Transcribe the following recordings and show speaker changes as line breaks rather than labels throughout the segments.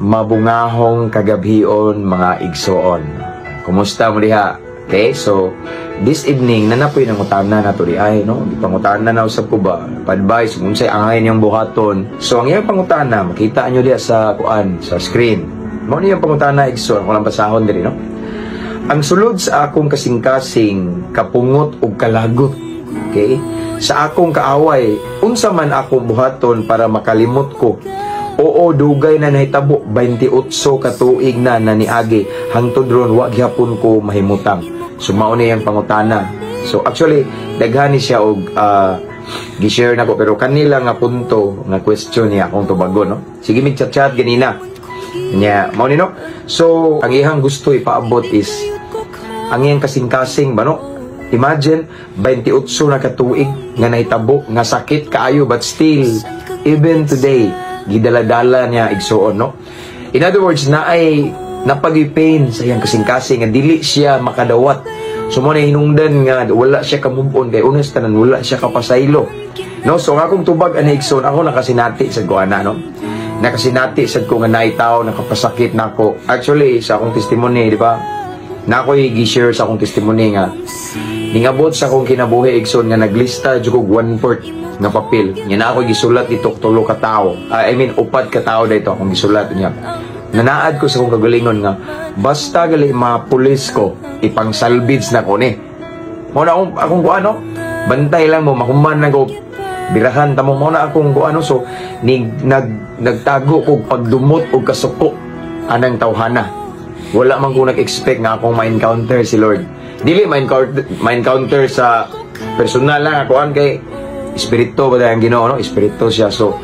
Mabungahong kagabhion, mga igsoon. Kumusta mo diha? Okay, so this evening naa na poy nangutana nato di ay, no? Gipangutana na usab ko ba? Pa-advise kung unsay angay niyang buhaton. So ang iyang pangutana makita nyo diha sa kuan, sa screen. Mao ni iyang pangutana, igsoon, ako lang basahon diri, no? Ang sulod sa akong kasing-kasing kapungot og kalagot. Okay? Sa akong kaaway, unsa man akong buhaton para makalimot ko? Oo, dugay na nahitabo, 28 ka tuig na na niagi, hangtod ron wa gihapon ko mahimutang. So mao ni iyang pangutana. So actually, daghan ni siya og gi-share nako, pero kanila nga punto nga question niya akong tubagon, no. Sige mig chat-chat ganina. Nya, mao ni, no. So, ang iyang gusto ipaabot is ang iyang kasing-kasing ba, no? Imagine, 28 na katuig nga nahitabo, nga sakit kaayo, but still, even today, gidala-dala niya, igsuon, no? In other words, naay napag-pain sa iyang kasing-kasing nga dili siya makadawat. So mao na hinungdan nga wala siya ka-move on kay unas tanan wala siya kapasaylo. No, so ang akong tubag ani, igsoon, ako nakasinati sa ko ana, no? Nakasinati sad ko nga naay tawo nakapasakit nako. Actually, sa akong testimony, di ba? Na ako'y gi-share sa akong testimony nga ningabot sa akong kinabuhi, igsoon, nga naglista jud kog one-fourth nga papel. Nga na ako'y gisulat dito tulo ka tawo. Ah, I mean, upat ka tawo dito akong gisulat niya. Nanaad ko sa akong kagalingon nga basta gali mapulis ko, ipang salvage na ko ni. Mao na akong kuan, no? Bantay lang mo mahuman na ko, birahan ta mo. Mao na akong kuan, no? So ni nagtago kog pagdumot og kasuko anang tawhana. Wala man ko nag-expect nga akong ma-encounter si Lord. Dili ma-encounter sa personal lang ako kay espiritu ba ang Ginoo, no? Espiritu siya. So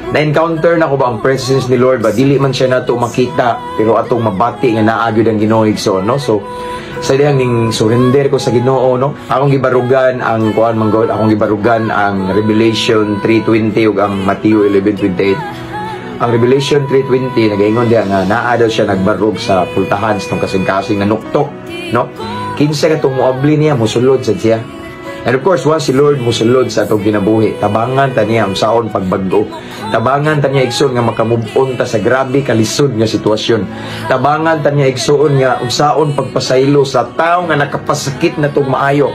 na-encounter na ko ba ang presence ni Lord ba, dili man siya nato makita pero atong mabati nga naa gyud ang Ginoo, igsoon, no? So sa dihang ning surrender ko sa Ginoo, no, akong gibarugan ang kuan man God, akong gibarugan ang Revelation 3:20 ug ang Matthew 11:28. Ang Revelation 3:20 nagaingon diha nga naa daw siya nagbarog sa pultahan sa tong kasing-kasing na nuktok, no? Kinsa katong moabli niya, musulod sad siya. And of course, once si Lord musulod sa atong kinabuhi, tabangan ta niya unsaon pagbag-o. Tabangan ta niya, igsoon, nga makamove on ta sa grabe kalisod nga sitwasyon. Tabangan ta niya, igsoon, nga unsaon pagpasaylo sa tawo nga nakapasakit na tong maayo.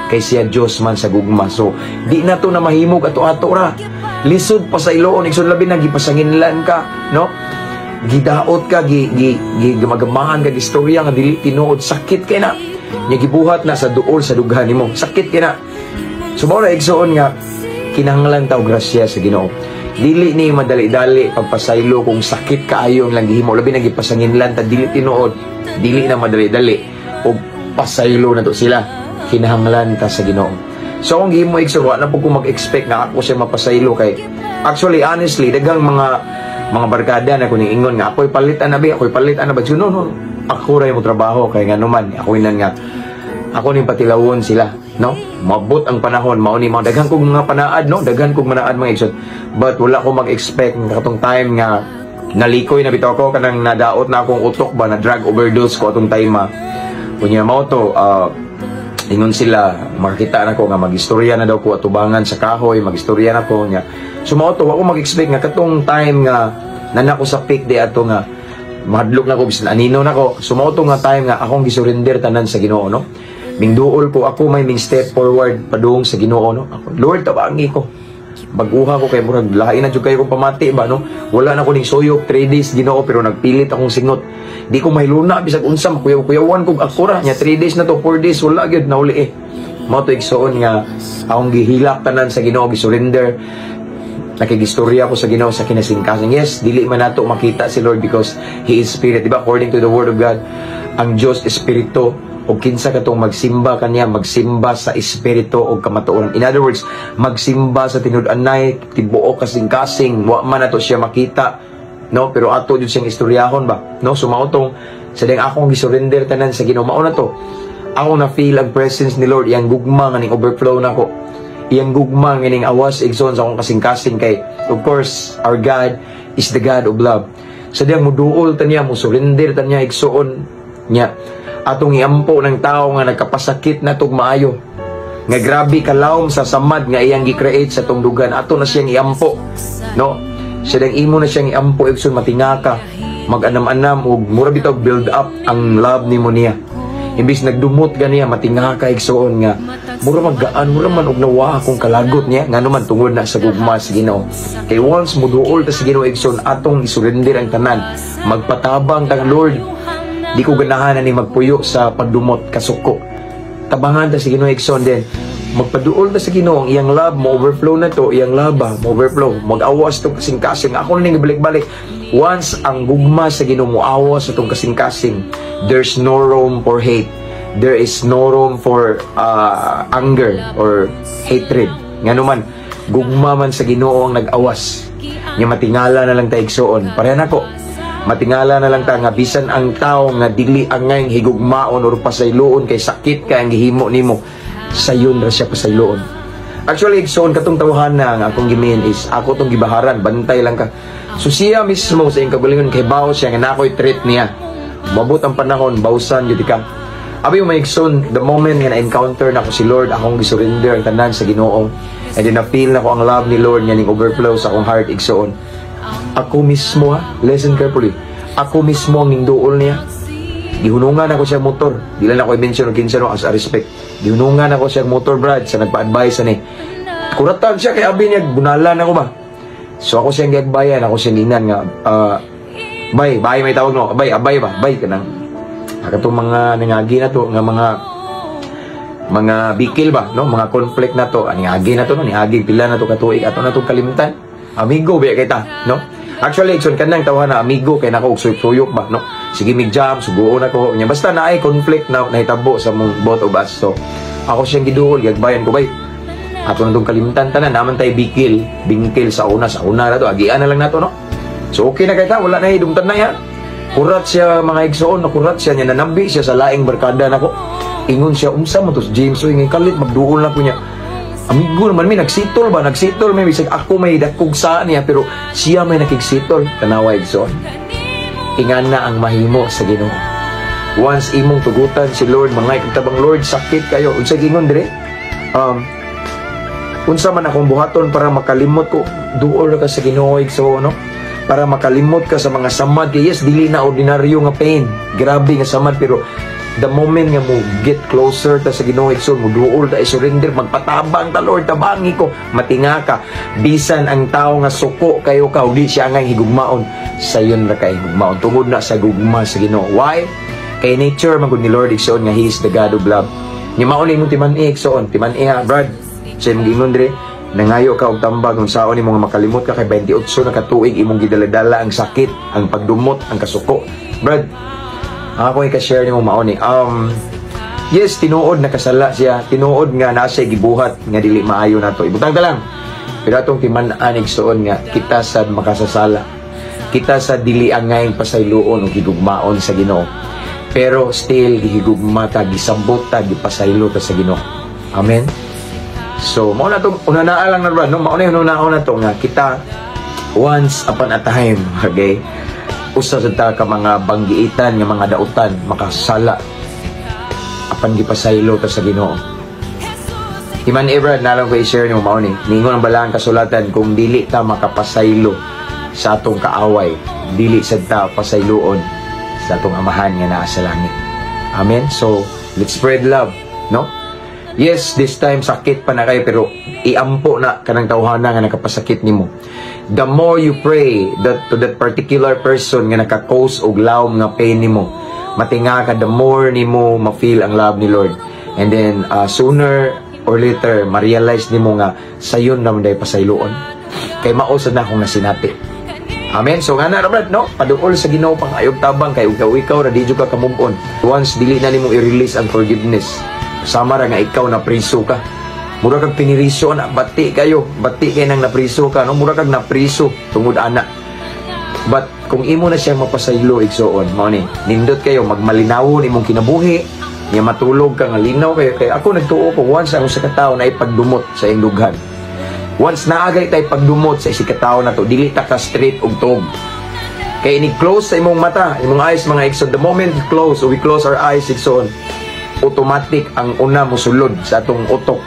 Kay siya Dios man sa gugma. So, di na to na mahimog ato-ato ra. Lisod pasayloon, igsoon, labi na gipasanginlan ka, no? Gidaot ka, gi, gi, gi gamagamahan ka, istorya nga dili tinuod, sakit kay na. Nya gibuhat na sa duol sa dughan nimo. Sakit kay na. So mao na, igsoon, nga kinahanglan ta og grasya sa Ginoo. Dili ni madali-dali pagpasaylo kung sakit kaayo ang lang gihimo, labi na gipasanginlan ta dili tinuod. Dili na madali-dali og pasaylo na to sila. Kinahanglan ta sa Ginoo. So akong gihimo, igsoon, wa na po ko mag-expect nga ako siya mapasaylo kay actually, honestly, daghang mga barkada na kuning ingon nga ako'y palitan na ba, ako'y palitan na ba. So, no, no. Ako ra mo trabaho kay nga naman ako inan nga ako ning patilawon sila, no? Mabot ang panahon, mao ni mga daghan kog mga panaad, no? Daghan kog manaad, mga igsoon. But wala ko mag-expect nga katong time nga nalikoy na bitaw ko, kanang nadaot na akong utok ba, na drug overdose ko atong time ma. Unya mao to, ingon sila makakita na ko nga magistorya na daw ko atubangan sa kahoy, magistorya na ko nya. So mao to, wa ko mag-expect nga katong time nga nana ko sa peak di ato nga mahadlok na ko bisan anino na ko. So mao to nga time nga akong gisurrender tanan sa Ginoo, no? Mingduol ko, ako may ming step forward padung sa Ginoo, no? Ako, "Lord, tabangi ko. Baguha ko kay murag lain na jud kayo kong pamati ba, no? Wala na ko ning suyop 3 days, Ginoo, pero nagpilit akong singot. Di ko mahiluna bisag unsa, makuyaw-kuyawan kog ako ra nya. 3 days na to, 4 days, wala gyud nauli eh." Mao to, igsoon, nga akong gihilak tanan sa Ginoo, gisurrender, nakigistorya ko sa Ginoo sa kinasingkasing. Yes, dili man nato makita si Lord because He is Spirit. Di ba? According to the Word of God, ang Diyos Espiritu o kinsa katong magsimba kaniya, magsimba sa espiritu o kamatuoran. In other words, magsimba sa tinud-anay, tibuok kasing-kasing, wa man nato siya makita, no? Pero ato jud siyang istoryahon ba, no? So mao tong sa ding akong gisurrender tanan sa Ginoo, mao na to. Ako na feel ang presence ni Lord, iyang gugma nga ning overflow nako. Iyang gugma nga ning awas, igsoon, sa akong kasing-kasing kay of course our God is the God of love. Sa diyang muduol ta niya, mo surrender ta niya, igsoon niya. Atong iampo ng tao nga nagkapasakit na tog maayo. Nga grabe kalawom sa samad nga iyang gi-create sa tong dugan. Ato na siyang iampo. No? Siya dang imo na siyang iampo, igsoon, matinga ka. Mag-anam-anam og mura bitaw build up ang love nimo niya. Imbis nagdumot ganiya, matinga ka, igsoon, nga mura maggaan, mura man og nawa akong kalagot niya, ngano man tungod na sa gugma sa Ginoo. Kay once muduol ta sa Ginoo, igsoon, atong isurrender ang tanan. Magpatabang ta, "Lord, di ko ganahan ani magpuyo sa pagdumot, kasuko." Tabangan ta sa Ginoo, igsoon, din magpaduol ta sa Ginoo, ang iyang love mo overflow na to, iyang love ba mo overflow, mag-awas to kasing-kasing. Ako na ning balik-balik, once ang gugma sa Ginoo mo awas sa tong kasing-kasing, there's no room for hate, there is no room for anger or hatred, ngano man gugma man sa Ginoo ang nag-awas nya. Matingala na lang ta, igsoon. Pareha nako, matingala na lang ta nga bisan ang tao nga dili angay higugmaon or pasayloon kay sakit kay ang gihimo nimo, sayon ra siya pasayloon. Actually, igsoon, katong tawhan na ang akong gimin is ako tong gibaharan, bantay lang ka. So siya mismo sa iyang kagalingon kay bawo siya nga nakoy treat niya. Mabot ang panahon, bawsan gyud ka. Abi mo, igsoon, the moment nga na-encounter nako si Lord, akong gisurrender ang tanan sa Ginoo. And then na-feel nako ang love ni Lord nga ning overflow sa akong heart, igsoon. Ako mismo ha, listen carefully. Ako mismo ang ningduol niya. Gihunungan ako siya motor. Di lang ako i-mention og kinsa, no, as a respect. Gihunungan ako siya motor, brad, sa nagpa-advise ani. Kuratan siya kay abi niya bunalan ako ba. So ako siyang giagbayan, ako siyang giingnan nga bay, bay may tawag, no. Bay, abay ba? Bay kanang katong mga nangagi na to nga mga bikil ba, no, mga conflict na to, ani agi na to, no, ni agi pila na to katuig, ato na to kalimtan, amigo biya kita, no. Actually, igsoon, kanang tawhan na amigo kay nako og suyok ba, no, sige mig jam suguon ako nya, basta naay conflict na nahitabo sa mong both of us. So ako siyang giduol, gagbayan ko, "Bay, ato na tong kalimtan tanan, naman tay bikil bingkil sa una ra to, agian na lang nato, no." So okay na kay ta, wala na hidumtan na ya. Kurat siya, mga igsoon, nakurat siya niya, nanambi siya sa laing barkada nako. Ingon siya, "Unsa man to si James, oy, ngay kalit magduol na ko niya. Amigo naman mi, nagsitol ba, nagsitol may bisag ako may dakog sa niya, pero siya may nakigsitol." Tanawa, igsoon. Ingana ang mahimo sa Ginoo. Once imong tugutan si Lord, mga tabang, "Lord, sakit kayo." Unsa gingon dire? Unsa man akong buhaton para makalimot ko? Duol ka sa Ginoo, igsoon, no? Para makalimot ka sa mga samad kay yes, dili na ordinaryo nga pain. Grabe nga samad, pero the moment nga mo get closer ta sa Ginoo, igsoon, mo duol ta, i-surrender, magpatabang ta, "Lord, tabangi ko." Matinga ka, bisan ang tao nga suko kayo ka, di siya nga higugmaon, sayon ra kay higugmaon tungod na sa gugma sa Ginoo. Why? Kay nature man gud ni Lord, igsoon, nga He is the God of love. Nya mao ni imong timan-i, igsoon, timan-i ha, brad. Sa imong giingon dire, nangayo ka og tambag kung saon nimo nga makalimot ka kay 28 na katuig imong gidaladala ang sakit, ang pagdumot, ang kasuko. Brad, ako i-share nimo mao ni. Yes, tinuod nakasala siya, tinuod nga naa siya gibuhat nga dili maayo nato. Ibutang ta lang. Pero atong timan-an, igsoon, nga kita sad makasasala. Kita sa dili angay pasayloon o gigugmaon sa Ginoo. Pero still gihigugma ta, gisabot ta, gipasaylo ta sa Ginoo. Amen. So, mao na to, una na lang na, brad, no? Mao na yung una na to nga kita once upon a time, okay? Usa sa ta ka mga banggiitan nga mga dautan, makasala, apan gipasaylo ta sa Ginoo. Iman Brad, na lang ko i-share nimo mao ni. Ningon ang balaan kasulatan, kung dili ta makapasaylo sa atong kaaway, dili sad ta pasayloon sa atong Amahan nga naa sa langit. Amen. So, let's spread love, no? Yes, this time sakit pa na kayo, pero iampo na kanang tawhana nga nakapasakit nimo. The more you pray that to that particular person nga naka-cause og lawom nga pain nimo, matinga ka, the more nimo ma-feel ang love ni Lord. And then sooner or later ma-realize nimo nga sayon naman day pasayloon. Kay mao sad na akong nasinati. Amen. So nga na brad, no? Paduol sa Ginoo, pang ayog tabang kay ikaw ikaw ra di jud ka ka-move on. Once dili na nimo i-release ang forgiveness, sama ra nga ikaw na priso ka. Mura kag piniriso na, bati kayo, bati kay nang napriso ka, no? Mura kag napriso tungod ana. But kung imo na siyang mapasaylo, igsoon, mao ni, nindot kayo magmalinawon imong kinabuhi, nya matulog ka nga linaw kayo. Kay ako nagtuo ko, once ang usa ka tawo na ipagdumot sa iyong dughan. Once naagay tay pagdumot sa isa ka tawo na to, dili ta ka straight og tuog. Kay ini close sa imong mata, imong eyes, mga igsoon, the moment you close or we close our eyes, igsoon, automatic ang una mosulod sa atong utok.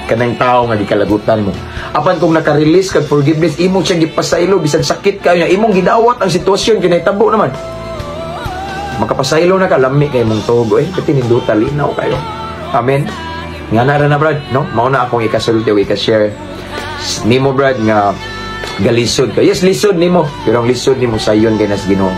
Kanang tao nga gikalagutan mo. Apan kung naka-release kag forgiveness, imo siya gipasaylo bisag sakit kayo niya, imong gidawat ang sitwasyon, kinahitabo naman. Makapasaylo na ka, lami kay mong tugo eh, pati ninduta, linaw kayo. Amen. Nga na ra na, brad, no? Mao na akong ikasulti o ika-share nimo, brad, nga galisod ka. Yes, lisod nimo, pero ang lisod nimo sayon kay nas Ginoo.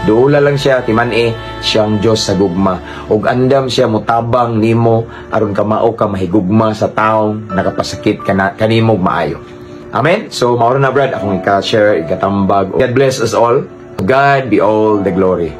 Duula lang siya, timan-i siyang Dios sa gugma. Ug andam siya mutabang nimo aron kamao ka mahigugma sa taong nakapasakit kana kanimo maayo. Amen. So mao na, brad, akong ika-share, ikatambag. God bless us all. God be all the glory.